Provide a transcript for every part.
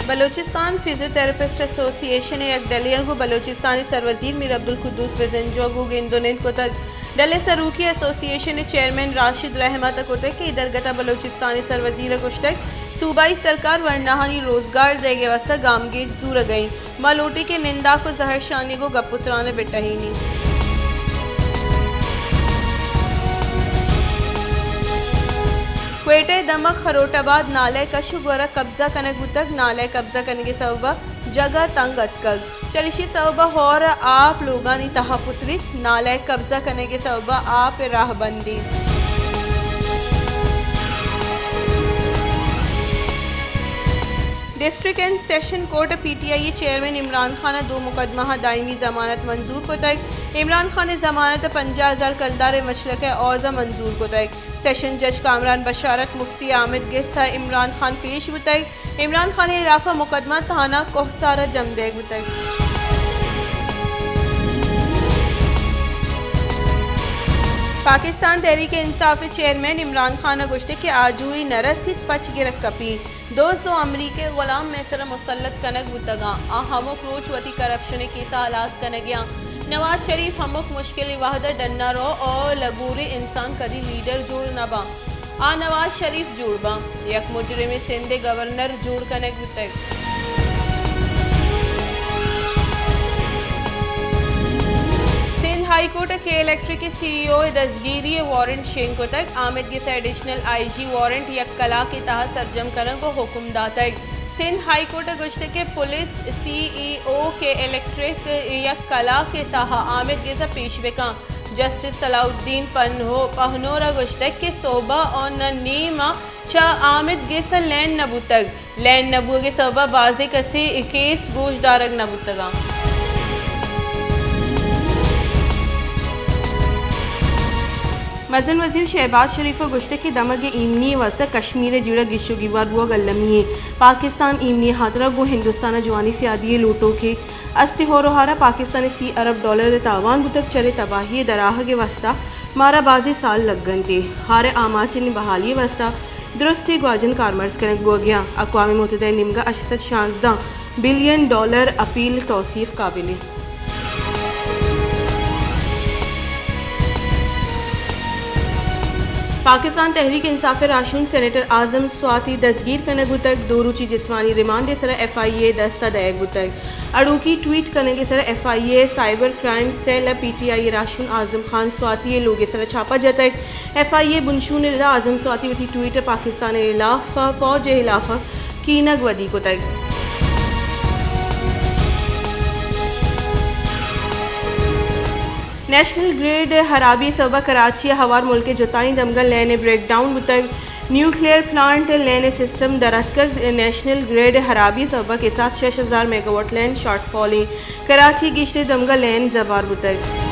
بلوچستان فزیوتھراپسٹ ایسوسی ایشن ءِ یک ڈلے ءَ گوں بلوچستان ءِ سروزیر میر عبدالقدوس بزنجو ءَ گوں گند ءُ نند کتگ۔ ڈل ءِ سروکی ایسوسی ایشن ءِ چیئرمین راشد رحمت ءَ کتگ کہ اے درگت ءَ بلوچستان ءِ سروزیر ءَ گوشتگ، صوبائی سرکار ورناہانی روزگار دئیگ ءِ واستہ گامگیج زورگ ءَ اِنت۔ ما لوٹیں کہ ننداک ءُ زہرشانیگ ءُ گپ ءُ تران ءَ بہ ٹہینیں۔ کوئٹہ ءِ دمگ خروٹ آباد نالہ ءِ کش ءُ گور ءَ قبضہ کنگ بوتگ۔ نالہ ءِ قبضہ کنگ ءِ سبب ءَ جاگہ تنگ اتکگ۔ چریشی ءِ سبب ءَ ہور ءِ آپ لوگانی تہا پتریت۔ نالہ ءِ قبضہ کنگ ءِ سبب ءَ آپ ءِ راہ بند اِنت۔ ڈسٹرکٹ اینڈ سیشن کورٹ ءَ پی ٹی آئی ءِ چیئرمین عمران خان ءِ دو مقدمہ ءَ دائمی ضمانت منظور کتگ۔ عمران خان ءِ ضمانت ءَ پنجاہ ہزار کلدار ءِ مچلک ءِ عوض ءَ منظور کتگ۔ سیشن جج کامران بشارت، مفتی آمد گس ءُ عمران خان پیش بوتگ۔ عمران خان ءِ ہلاف ءَ مقدمہ تھانہ کوہسار ءَ جم دئیگ بوتگ۔ پاکستان تحریک انصاف ءِ چیئرمین عمران خان ءَ گوشتگ کہ آجوئی نہ رسیت، پچ گرگ کپیت۔ دز ءُ امریکہ ءِ غلام مئے سرا مسلط کنگ بوتگ اَنت۔ آ ہمک روچ وتی کرپشن ءِ کیس ءَ ہلاس کنگ ءَ اَنت۔ نواز شریف ہمک مشکل ءِ وہد ءَ ڈن ءَ رو ءُ لگوریں انسان کدی لیڈر جوڑ نہ باں۔ آ نواز شریف جوڑ باں۔ یک مجرمے سندھ ءِ گورنر جوڑ کنگ بوتگ۔ سندھ ہائی کورٹ ءَ کے الیکٹرک ءِ سی ای او ءِ دزگیری ءِ وارنٹ شنگ کتگ۔ آمد گس ءَ ایڈیشنل آئی جی وارنٹ یک کلاک ءِ تہا سرجم کنگ ءُ حکم داتگ۔ سندھ ہائی کورٹ ءَ گوشتگ کہ پولیس سی ای او کے الیکٹرک ءَ یک کلاک ءِ تہا آمد گس ءَ پیش بکن۔ جسٹس صلاح الدین پنہو-، پہنور ءَ گوشتگ کہ سہب ءَ نہ نیم ءَ چہ آمد گس ءَ لین نہ بوتگ۔ لین نہ بوگ ءِ سبب ءَ بازیں کسے ءِ کیس گوش دارگ نہ بوتگ اَنت۔ مزن وزیر شہباز شریف ءَ گوشتگ کہ دمگ ءِ ایمنی ءِ واستہ کشمیر ءِ جیڑہ گیش ءُ گیوار بوگ المی اِنت۔ پاکستان ایمنی ءِ ہاترا گوں ہندوستان ءَ جوانی سیادی ءِ لوٹوک اِنت۔ است ءُ ہور ءُ ہار ءَ پاکستان ءِ سی ارب ڈالر ءِ تاوان بوتگ، چرے تباہی ءِ دراہگ ءِ واستہ مارا بازیں سال لگ اَنت۔ ہار ءِ آماچیں بحالی ءِ واستہ درستیں گواجن کارمرز کنگ بوگ ءَ اَنت۔ اقوام متحدہ ءِ نیمگ ءَ ہشت سد شانزدہ بلین ڈالر اپیل توثیق قابل اِنت۔ پاکستان تحریک انصاف ءِ راہشون سینیٹر اعظم سواتی دزگیر کنگ بوتگ، دو روچی جسمانی ریمانڈ ءِ سرا ایف آئی اے ءِ دست ءَ دئیگ بوتگ۔ اڑوکی ٹویٹ کنگ ءِ سرا ایف آئی اے ءِ سائبر کرائم سیل ءَ پی ٹی آئی ءِ راہشون اعظم خان سواتی ءِ لوگ ءِ سرا چھاپہ جتگ۔ ایف آئی اے ءِ بنشون ءِ ردا اعظم سواتی وتی ٹویٹ ءَ پاکستان ءِ ہلاف ءَ فوج ءِ ہلاف ءَ کینگ ودی کتگ۔ نیشنل گرڈ ءِ ہرابی ءِ سبب ءَ کراچی ءَ ہوار ملک ءِ جتائیں دمگاں لین ءِ بریک ڈاؤن بوتگ۔ نیوکلیئر پلانٹ ءِ لین ءِ سسٹم در اتکگ۔ نیشنل گرڈ ءِ ہرابی ءِ سبب ءَ کساس شش ہزار میگاواٹ لین شارٹ فال اِنت۔ کراچی ءِ گیشتریں دمگاں لین زبہر بوتگ۔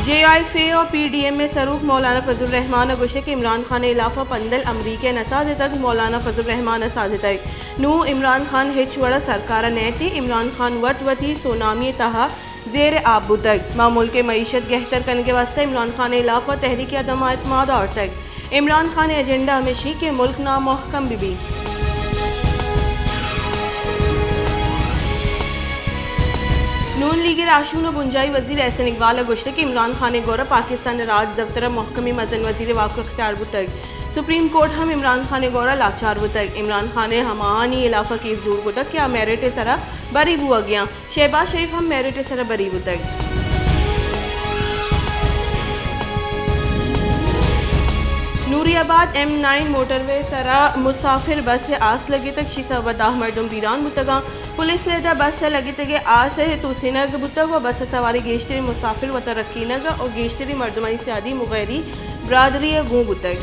جے آئی ایف اے ءُ پی ڈی ایم ءِ سروک مولانا فضل الرحمان ءَ گوشتگ کہ عمران خان ءِ ہلاف ءَ پندل امریکہ ءَ نہ سازتگ، مولانا فضل الرحمان ءَ سازتگ۔ نوں عمران خان ہچ وڑ ءَ سرکار ءَ نئیت، عمران خان وت وتی سونامی ءِ تہا زیر آپ بوتگ۔ ما ملک ءِ معیشت گہتر کنگ ءِ واستہ عمران خان ءِ ہلاف ءَ تحریک عدم اعتماد آورتگ۔ عمران خان ءِ ایجنڈا ہمیش اِنت کہ ملک نامحکم بہ بیت۔ نون لیگ ءِ راہشون ءُ بنجاہی وزیر احسن اقبال ءَ گوشتگ کہ عمران خان ءِ گور ءَ پاکستان ءِ راج دفتر ءَ محکمیں مزن وزیر ءِ واک اختیار بوتگ۔ سپریم کورٹ ہم عمران خان ءِ گور ءَ لاچار بوتگ۔ عمران خان ءَ ہماہانی ہلاف ءَ کیس جوڑ کتگ کہ آ میرٹ ءِ سرا بری بوگ ءَ اَنت۔ شہباز شریف ہم میرٹ ءِ سرا بری بوتگ۔ نوری آباد ایم نائن موٹروے ءِ سرا مسافر بس ءِ آس لگتگ، شی سبب ءَ دہ مردم بیران بوتگ اَنت۔ پولیس ءِ ردا بس ءِ لگتگیں آس ءِ توسینگ بوتگ ءُ بس ءِ سواریں گیشتریں مسافر وت ءَ رکینگ ءَ گیشتریں مردمانی سیادی مغیری برادری ءَ گون بوتگ۔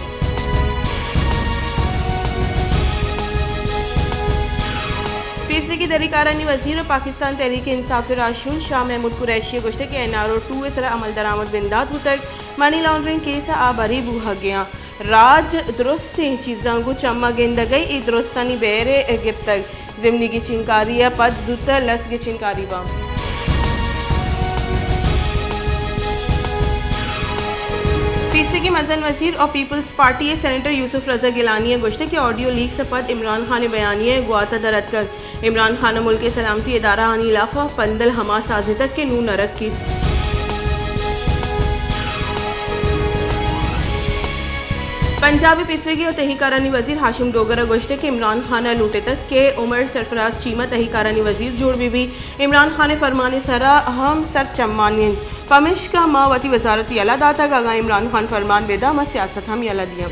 پیسریگیں دری کارانی وزیر ءُ پاکستان تحریک انصاف ءِ راہشون شاہ محمود قریشی ءَ گوشتگ کہ این آر او ٹو ءِ سرا عمل درآمد بندات بوتگ، منی لانڈرنگ کیس ءَ آ بری بوہگ ءَ اَنت۔ راج درستیں چیزاں گوں چم ءَ گندگ ءَ اے درستانی بہر ءَ گپتگ۔ ضمنی گچینکاری ءَ پد زوت ءَ لس گچینکاری باں۔ پی پیسریگیں مزن وزیر ءُ پیپلز پارٹی ءِ سینیٹر یوسف رضا گیلانی ءَ گوشتگ کہ آڈیو لیکس ءَ پد عمران خان ءِ بیانیہ ءِ گوات ءَ در اتکگ۔ عمران خان ءَ ملک ءِ سلامتی ادارہ آنی ہلاف ءَ پندل ہما سازتگ کہ نوں نہ رکیت۔ پنجاب ءِ پیسریگیں ءُ تہی کارانی وزیر ہاشم ڈوگر ءَ گوشتگ کہ عمران خان ءَ لوٹتگ کہ عمر سرفراز چیمہ تہی کارانی وزیر جوڑ بہ بیت۔ عمران خان ءِ فرمان ءِ سرا ہم سر چمانی انت، پمیشکا ما وتی وزارت یلہ داتگ، اگاں عمران خان فرمان بہ داں، ما سیاست ہم یلہ دیاں۔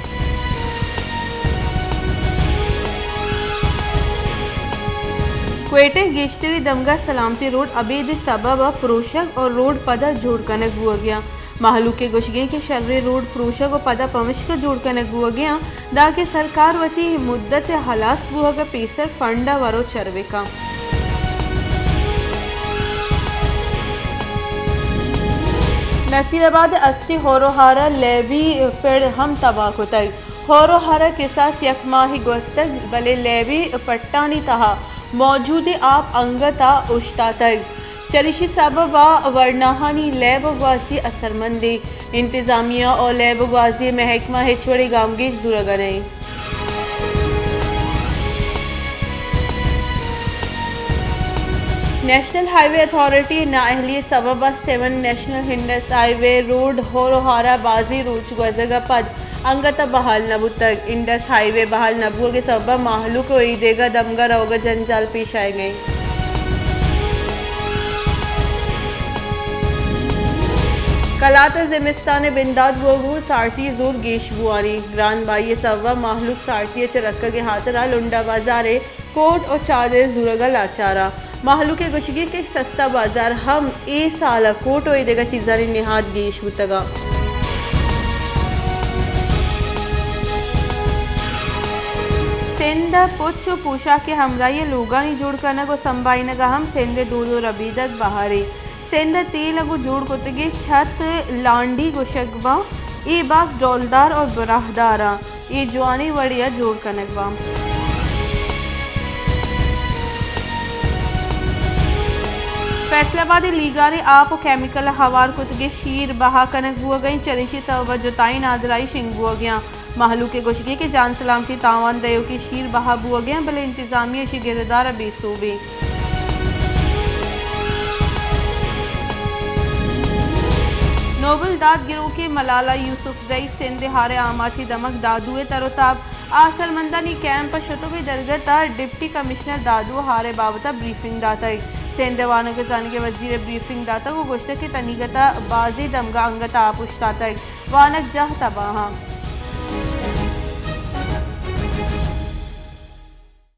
کوئٹہ ءِ گیشتریں دمگاں سلامتی روڈ ابید ءِ سبب ءَ پروشگ ءُ روڈ پدا جوڑ کنگ بوگیاں۔ مہلوک ءِ گوشگیں کہ شریں روڈ پروشگ ءُ پدا پمشکا جوڑ کنگ بوگیاں، دانکہ سرکار وتی مدت ءِ ہلاس بوگ ءَ پیسر فنڈ ءَ ورو چر بکاں۔ نصیر آباد ءِ اسٹی ہور ءُ ہار ءَ لیبی پڑ ہم تباہ کتگ۔ ہور ءُ ہار ءَ کساس یک ماہے گوستگ، بلے لیبی پٹانی تہا موجودیں آپ انگت ءَ اوشتاتگ۔ چریشی سبب ءَ ورناہانی لیب ءُ گوازی اثرمندیں۔ انتظامیہ ءُ لیب ءُ گوازی ءِ محکمہ ہچ وڑیں گامگیج زورگ ءَ نہ انت۔ نیشنل ہائی وے اتھارٹی ءِ نااہلی ءِ سبب ءَ سیون نیشنل انڈس ہائی وے روڈ ہور ءُ ہار ءَ بازیں روچ گوزگ ءَ پد انگت ءَ بحال نہ بوتگ۔ انڈس ہائی وے بحال نہ بوگ ءِ سبب ءَ مہلوک ءَ ایدگہ دمگاں روگ ءَ جنجال پیش آیگ ءَ انت۔ کلات ءَ زمستان ءِ بندات بوگ ءَ سارتی ءِ زور گیش بوانی۔ گران بہائی ءِ سبب ءَ مہلوک سارتی ءَ چہ رکگ ءِ ہاترا لنڈا بازار ءِ کوٹ ءُ چادر زورگ ءَ لاچار ءَ۔ مہلوک ءِ گوشگی کہ سستا بازار ہم اے سال ءَ کوٹ ءُ ایدگہ چیزانی نہاد گیش بوتگ ءَ۔ سندھ ءَ پچ ءُ پوشاک ءِ ہمراہی ءَ لوگانی جوڑ کنگ ءُ سمبھائینگ ءَ ہم سندھ ءِ دود ءُ ربیدگ بہرے۔ سندھ ءَ تیل ءَ گوں جوڑ کتگیں چھت لانڈی گوشگ باں، اے باز ڈولدار ءُ براہدار آں۔ اے جوانیں وڑے ءَ جوڑ کنگ باں۔ فیصل آباد ءِ لیگار ءَ آپ ءُ کیمیکل ءَ ہوار کتگیں شیر بہا کنگ بوگ ءَ انت، چریشی سبب ءَ جتائیں نادراہی شنگ بوگ ءَ انت۔ مہلوک ءِ گوشگ انت کہ جان سلامتی ءَ تاوان دئیوکیں شیر بہا بوگ ءَ انت، بلے انتظامیہ ایشی ءِ گرودار ءَ بے سوب انت۔ نوبل داد گروک ءِ ملالہ یوسف زئی سندھ ءِ ہار ءِ آماچی دمگ دادو ءِ تر ءُ تاب۔ آسرمندانی کیمپ ءَ شتگ ءُ درگت ءَ ڈپٹی کمشنر دادو ءَ ہار ءِ بابت ءَ بریفنگ داتگ۔ سندھ ءِ وانگ ءُ زانگ ءِ وزیر ءَ بریفنگ داتگ ءُ گوشتگ کہ تنیگت ءَ بازیں دمگاں انگت ءَ آپ اوشتاتگ، وانگ جاہ تباہ آں۔